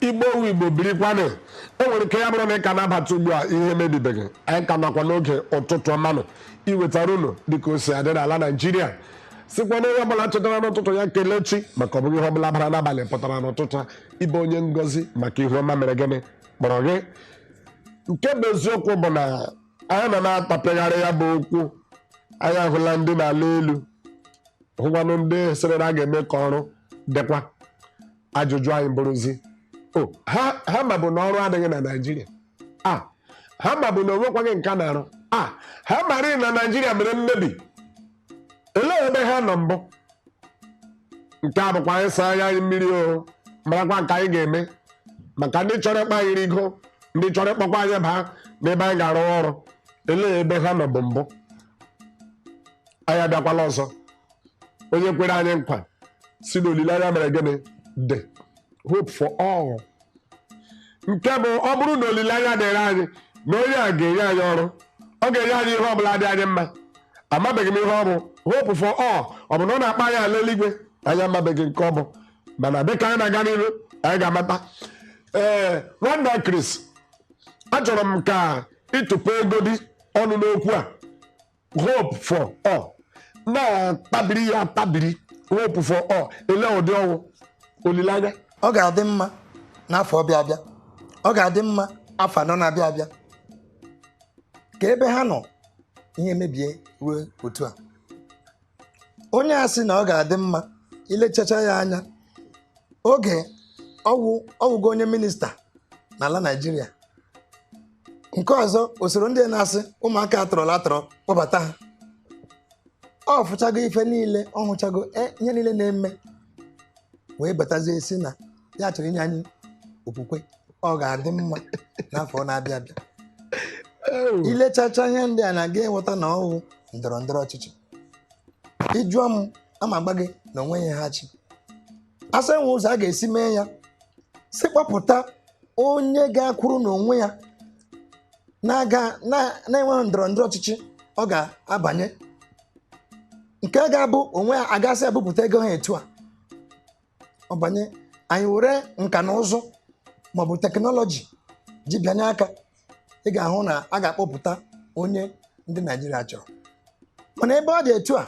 Igbo wu Igbo, birikwanụ. E nwere ike ya bụrụ na ị ka na-abata ugbu a, ihe emebibeghị. Anyị ka nọkwa n'oge ụtụtụ ọmanụ iwetara unu dịka o si adị n'ala Naijiria. Sikwa na onye ọbụla chetara n'ụtụtụ ya kelee chi, maka ọ bụghị ihe ọbụla bara n'abalị pụtara n'ụtụtụ a. Ịbụ onye ngozi maka ihu ọma mere gịnị kpọrọ gị. Nke bụ eziokwu bụ na anyị nọ na-atapịagharị ya bụ okwu. Anyị ahụla ndị na-ala elu, hụkwanụ ndị sịrị na a ga-eme ka ọrụ dịkwa. Ajụjụ anyị bụrụzi, o ha ma bụ na ọrụ adịghị na Naijiria a? Ha ma bụ na onwekwaghị nka na-arụ a? Ha mara na Naijiria mere mmebi? Elee ebe ha nọ mbụ? Nke a bụkwa anyị saa anya anyị mmiri o, marakwa nke anyị ga-eme maka ndị chọrọ ịkpa anyị rigo, ndị chọrọ ịkpọkwa anyị baa n'ebe anyị ga-arụ ọrụ. Elee ebe ha nọ bụ mbụ? Anyị abịakwala ọzọ. Onye kwere anyị nkwa si na olileanya mere gịnị dị, hope for all, nke bụ ọ bụrụ na olileanya dịrị anyị na onye a ga-enye anyị ọrụ, ọ ga-enye anyị ihe ọbụla dị anyị mma. Amabeghị m ihe ọ bụ hope for all. Ọ bụ na ọ na-akpa anyị ala eluigwe? Anyị amabeghị nke ọ bụ, mana dịka anyị na-aga n'ihu, anyị ga-amata. Ee, nwanna Chris, achọrọ m ka ịtụpụ ego dị ọnụ n'okwu a, hope for all, na-atabiri ya atabiri. Hope for all, ele ụdị ọnwụ olileanya? Ọ ga-adị mma n'afọ ọbịa abịa, ọ ga-adị mma afọ 4 na-abịa abịa. Ka ebe ha nọ ihe mebie ruo otu a, onye a sị na ọ ga-adị mma, ilechacha ya anya, oge ọwụ ọwụgo onye minista n'ala Naịjirịa. Nke ọzọ, usoro ndị na-asị ụmụaka atọrọla atọrọ kpọbata ha, ọ fụchago ife niile, ọ hụchago ihe niile na-eme, wee batazie si na ya chọrọ inye anyị okwukwe ọ ga-adị mma n'afọ na-abịa abịa. Ilechacha ihe ndị a na-aga ịghọta na ọwụ ndọrọ ndọrọ ọchịchị. Ịjụọ m, ama agba gị na onwe ya ha chi asa enwe ụzọ a ga-esi mee ya, si kpọpụta onye ga-akwụrụ n'onwe ya na-aga na-enweghị ndọrọ ndọrọ ọchịchị ọ ga-abanye, nke ga-abụ onwe ya agasị ebupụta ego ha etu a ọ banye. Anyị were nka na ụzụ maọbụ teknọlọji ji bịanye aka, ị ga-ahụ na a ga-akpọpụta onye ndị Naijiria chọrọ. Mana ebe ọ dị etu a,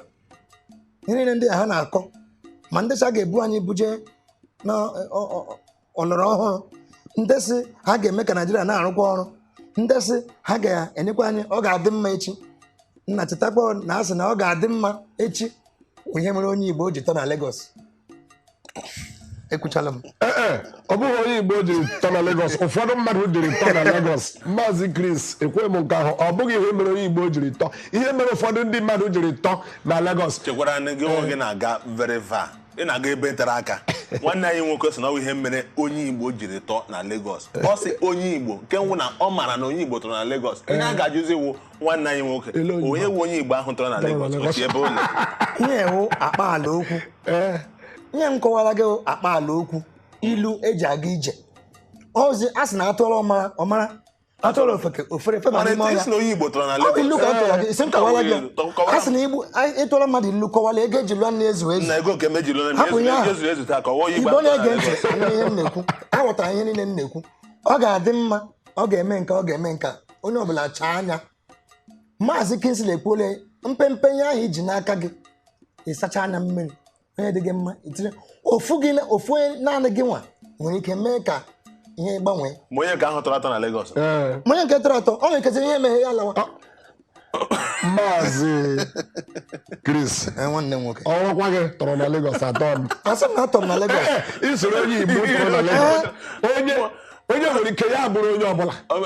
ihe niile ndị a ha na-akọ, ma ndị sa ga-ebu anyị buje na ọlọrọ ọhụrụ, ndị si ha ga-eme ka Naijiria na-arụkwa ọrụ, ndị si ha ga-enyekwa anyị ọ ga-adị mma echi. Nna, chetakwa na a sị na ọ ga-adị mma echi bụ ihe mere onye Igbo ji tọ na Lagos. Ekwuchala m. Ee, ọ bụghị onye Igbo jiri tọ na Lagos, ụfọdụ mmadụ jiri tọ na Lagos. Maazị Chris, ekweghị m nke ahụ. Ọ bụghị ihe mere onye Igbo jiri tọ, ihe mere ụfọdụ ndị mmadụ jiri tọ na Lagos. Chekwara na gị onwe gị na-aga very far, ị na-aga ebe tere aka. Nwanne anyị nwoke sị na ọ bụ ihe mere onye Igbo jiri tọ na Lagos. Ọ sị onye Igbo nke nwụ na ọ mara na onye Igbo tọrọ na Lagos. Ihe a ga-ajụzi wụ, nwanne anyị nwoke, Ele onye onye wụ onye Igbo ahụ tọrọ na Tọrọ na Lagos? Lagos. O si ebe ụlọ Ihe ewu akpa ala okwu. Ihe m kọwara gị wụ akpa ala okwu, ilu eji aga ije ozi. A sị na atụọrọ ọmara ọmara, atụọrọ ofeke ofere feba Mana n'ime isi ọhịa. na onye Igbo tọrọ na Ọ bụ ilu Lagos. ka m tọrọ gị, isi m kọwara gị. Kọwara. A sị na igbu ịtụọrọ mmadụ ilu, kọwara ego eji lụọ nne ezu ezu. Na ego nke mejiri na Hapụ ya. ezu ezu taa ka ọwọ onye Igbo Igbo ahụ tọrọ na na-ege ntị Lagos. anụ ihe m na-ekwu, aghọtara ihe niile m na-ekwu. Ọ ga-adị mma, ọ ga-eme nke, ọ ga-eme nke a. Onye ọbụla chaa anya. Maazị Kingsley ekwuola, mpempe ihe ahụ iji n'aka gị ịsacha anya mmiri, onye dị gị mma itinye ofu gị ofu onye naanị gị nwa nwere ike mee ka ihe gbanwee. Ma onye nke ahụ tọrọ atọ na Lagos? Ee. Ma onye nke tọrọ atọ, ọ nwere ike ihe emeghe ya lawa. Maazị Chris. Ee, nwanne m nwoke. Ọwụkwa gị tọrọ na Lagos atọ m? Asị m na atọ m na Lagos. Ee, isoro onye Igbo tọrọ na Lagos, onye nwere ike ya bụrụ onye ọbụla. O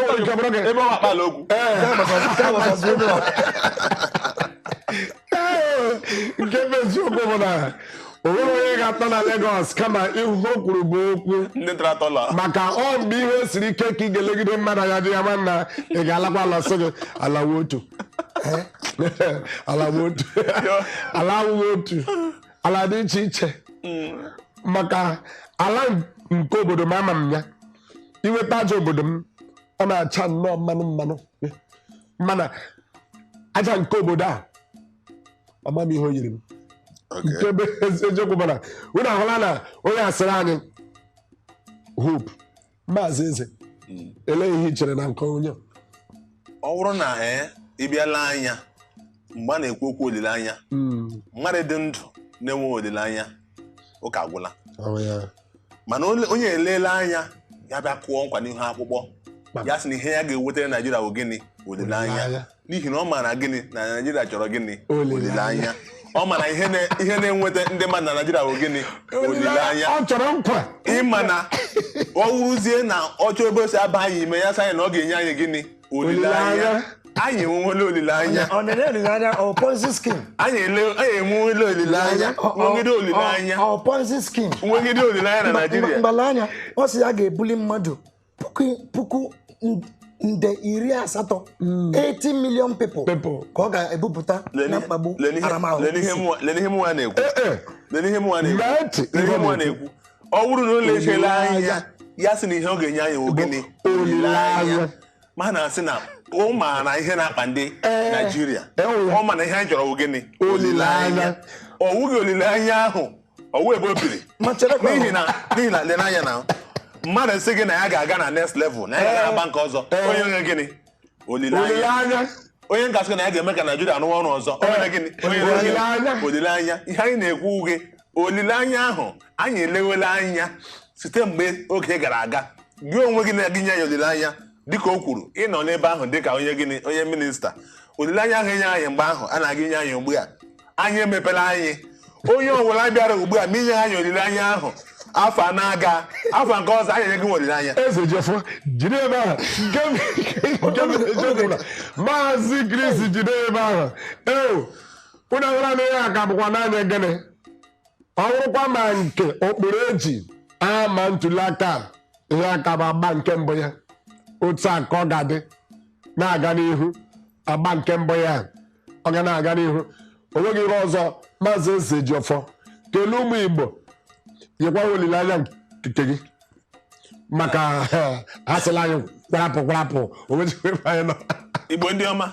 nwere ike bụrụ gị. Ebe ọ akpala okwu. Nke a gbasaziri onye ọbụla. Ee, nke bụ eziokwu bụ na o nwere onye ga-atọ na Lagos, kama ihe o kwuru bụ okwu ndị tọrọ atọ la maka ọ mgbe ihe siri ike ka ị ga-elegide mmadụ anya dị ya nwanna, ị ga-alakwa ala, sị gị alawa otu, alawa otu, ala awụghị otu, ala dị iche iche. Maka ala nke obodo m, ama m ya, iweta aja obodo m, ọ na-acha nnọọ mmanụ mmanụ, mana aja nke obodo a, ama m ihe o yiri m. Nke bụ eziokwu bụ na unu ahụla na onye asịrị anyị Hope. Maazị Eze, elee ihe ị chere na nke onye a? Ọ bụrụ na ị bịala anya mgbe a na-ekwu okwu olileanya, mmadụ dị ndụ na-enweghị olileanya, ụka agwụla. Ọ ya. Mana onye eleela anya ya bịa kụọ nkwa n'ihu akpụkpọ ya sị na ihe ya ga-ewetara Naijiria bụ gịnị? Olileanya. Olileanya. N'ihi na ọ maara gịnị? Na Naijiria chọrọ gịnị? Olileanya. Olileanya. Ọ maara ihe na-enweta ndị mmadụ na Naijiria bụ gịnị? Olileanya. Ọ chọrọ nkwa. Ịma na ọ wụrụzie na ọ chọọ ebe o si aba anyị ime ya sị anyị na ọ ga-enye anyị gịnị? Olileanya. Olileanya. Anyị enwewela olileanya. Ọ na-enye olileanya ọ Ponzi scheme? Anyị enwewela olileanya. Nwegide olileanya. Ọ Ponzi scheme. Nwegide olileanya na Naijiria. Mgbala anya, ọ sị ya ga-ebuli mmadụ puku nde 80, 80 million people People. ka ọ ga-ebupụta na mkpagbu aramahụ. Lene ihe mụnwa na-ekwu. Ee, Lene ihe mụnwa na-ekwu. Mee ntị, Lene ihe ihe mụnwa na-ekwu. na-ekwu. Ọ bụrụ na o lechela anya ya sị na ihe ọ ga-enye anyị bụ gịnị? Olileanya. Ma na-asị na ọ maara ihe na-akpa ndị Naijiria. Ee. Ọ ma na ihe anyị chọrọ bụ gịnị? Olileanya. Ọ wụghị olileanya ahụ ọ wụ ebe o biri. Ma cherekwa. N'ihi na lene anya na mmadụ sị gị na ya ga-aga na next level, na ya ga na-agba nke ọzọ, onye nwe gịnị? Olileanya. Olileanya. Onye nka sị na ya ga-eme ka Naijiria rụwa ọrụ ọzọ, o nwere gịnị? Onye nwe gịnị? Olileanya. Olileanya. Ihe anyị na-ekwu gị, olileanya ahụ anyị elewela anya site mgbe oge gara aga. Gị onwe gị na-aga inye anyị olileanya dịka o kwuru, ịnọ n'ebe ahụ dịka onye gịnị, onye minista. Olileanya ahụ enye anyị mgbe ahụ a na-aga inye anyị ugbu a, anyị emepela anyị. Onye ọbụla bịara ugbu a ma inye anyị olileanya ahụ, afọ a na-aga afọ nke ọzọ anyị enye gị olileanya. Eze Jefo, jide ebe ahụ. Nke bụ eziokwu na Maazị Chris jide ebe ahụ. Ee, unu ahụla na ihe a ka bụkwa naanị gịnị? Ọ bụrụkwa ma nke ụkpụrụ eji ama ntuli aka, ihe aka bụ agba nke mbụ ya. Otu a ka ọ ga-adị na-aga n'ihu. Agba nke mbụ ya ọ ga na-aga n'ihu. O nweghị ihe ọzọ. Maazị Eze Jiọfọ, kelee ụmụ Igbo, nyekwa ha olileanya nke gị, maka ha sịla anyị kwarapụ kwarapụ, o nweghị ebe anyị nọ. Igbo ndị ọma,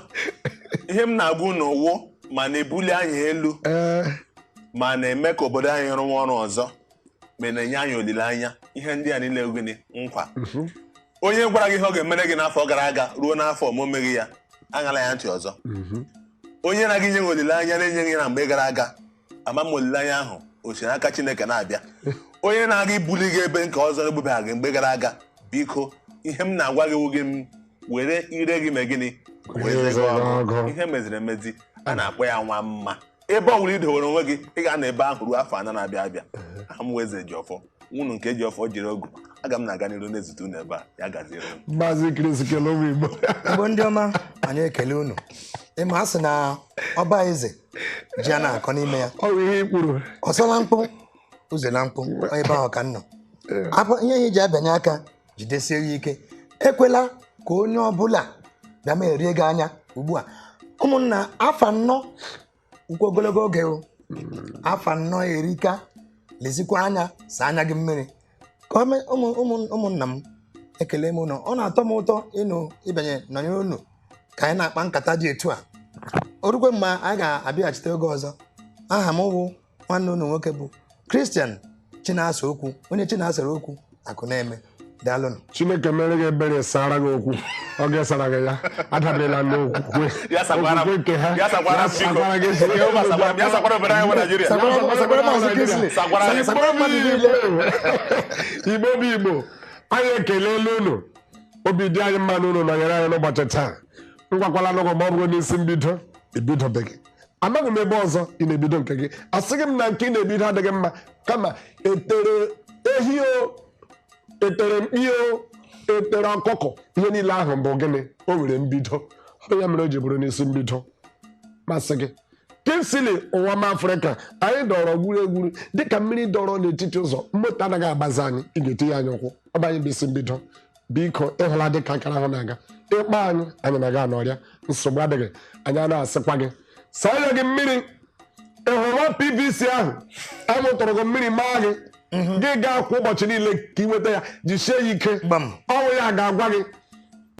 ihe m na-agwa unu wụ ma na-ebuli anyị elu, ma na-eme ka obodo anyị rụwa ọrụ ọzọ, ma na-enye anyị olileanya. Ihe ndị a niile gịnị? Nkwa. Onye gwara gị ihe ọ ga-emere gị n'afọ gara aga ruo n'afọ ma o meghị ya, aṅala ya ntị ọzọ. Onye na-aga inye gị olileanya na-enyeghị ya na mgbe gara aga, ama m olileanya ahụ o si n'aka Chineke na-abịa. Onye na-aga ibuli gị ebe nke ọzọ na-ebubeghị gị mgbe gara aga, biko, ihe m na-agwa gị wụ gị m were ire gị mee gịnị? Were gị ọgụ. Ihe meziri emezi a na-akpọ ya nwa mma. Ebe ọ bụla i dowere onwe gị, ị ga-anọ ebe ahụ ruo afọ 4 na-abịa abịa. Aha m Eze Jiọfọ, nwunu nke Jiọfọ jiri ogu. Aga m na-aga n'iru na-ezute unu ebe a. Ya gaziere unu. Maazị Chris, kelee ụmụ Igbo. Igbo ndị ọma, anyị ekele unu. Ịma a sị na ọba eze ji a na-akọ n'ime ya. Ọ bụ ihe i kwuru. Ọsọla mkpụ ụzọla mkpụ ebe ahụ ka m nọ. Afọ ihe ya ji abịanye aka, jidesie ya ike. Ekwela ka onye ọbụla bịa ma erie gị anya ugbu a. Ụmụnna, afọ 4 ukwu ogologo oge o. Afọ 4 erika. Lezikwa anya, saa anya gị mmiri ka o mee. Ụmụnna m, ekele m unu. Ọ na-atọ m ụtọ ịnụ ịbanye nọnyere unu ka anyị na-akpa nkata dị etu a. O rukwe mgbe anyị ga-abịaghachite oge ọzọ. Aha m bụ nwanne unu nwoke bụ Christian Chinasa Okwu, onye Chinasara Okwu akụ na-eme. Daalụnụ. Chineke mere gị ebere, sara gị okwu. Ọ ga-esara gị ya adaberela n'okwukwe Ya sakwara m. okwukwe nke ha. Ya sakwara m, biko. Sakwara gị. Jehova sakwara m. Ya sakwara obodo anyị bụ Naijiria. Sakwara Maazị Kingsley. Sakwara anyị. Sakwara mmadụ niile. Igbo bụ Igbo, anyị ekelela unu. Obi dị anyị mma na unu nọnyere anyị n'ụbọchị taa. Ngwakwala n'ụgwọ ma ọ bụrụ n'isi mbido ebidobeghị, amaghị m ebe ọzọ ị na-ebido nke gị. Asịghị m na nke ị na-ebido adịghị mma, kama etere ehi o, etere mkpi o, etere ọkụkọ, ihe niile ahụ bụ gịnị? O nwere mbido. Ọ bụ ya mere o ji bụrụ n'isi mbido. Masị gị Kingsley ụwa m Afrịka, anyị dọrọ gburu egburu dịka mmiri dọrọ n'etiti ụzọ. Moto anaghị agbazi anyị, ị ga-etinye anyị ụkwụ. Ọ bụ anyị bụ isi mbido. Biko, ịhụla dịka akara ahụ na-aga ịkpọ anyị, anyị na-aga n'ọrịa, nsogbu adịghị. Anyị a na-asịkwa gị saa anya gị mmiri. Ị hụrụ PVC ahụ anwụ tụrụ gị mmiri maa gị, gị gaa kwa ụbọchị niile ka ị nweta ya, jisie ya ike. Gbam. Ọnwụ ya ga-agwa gị.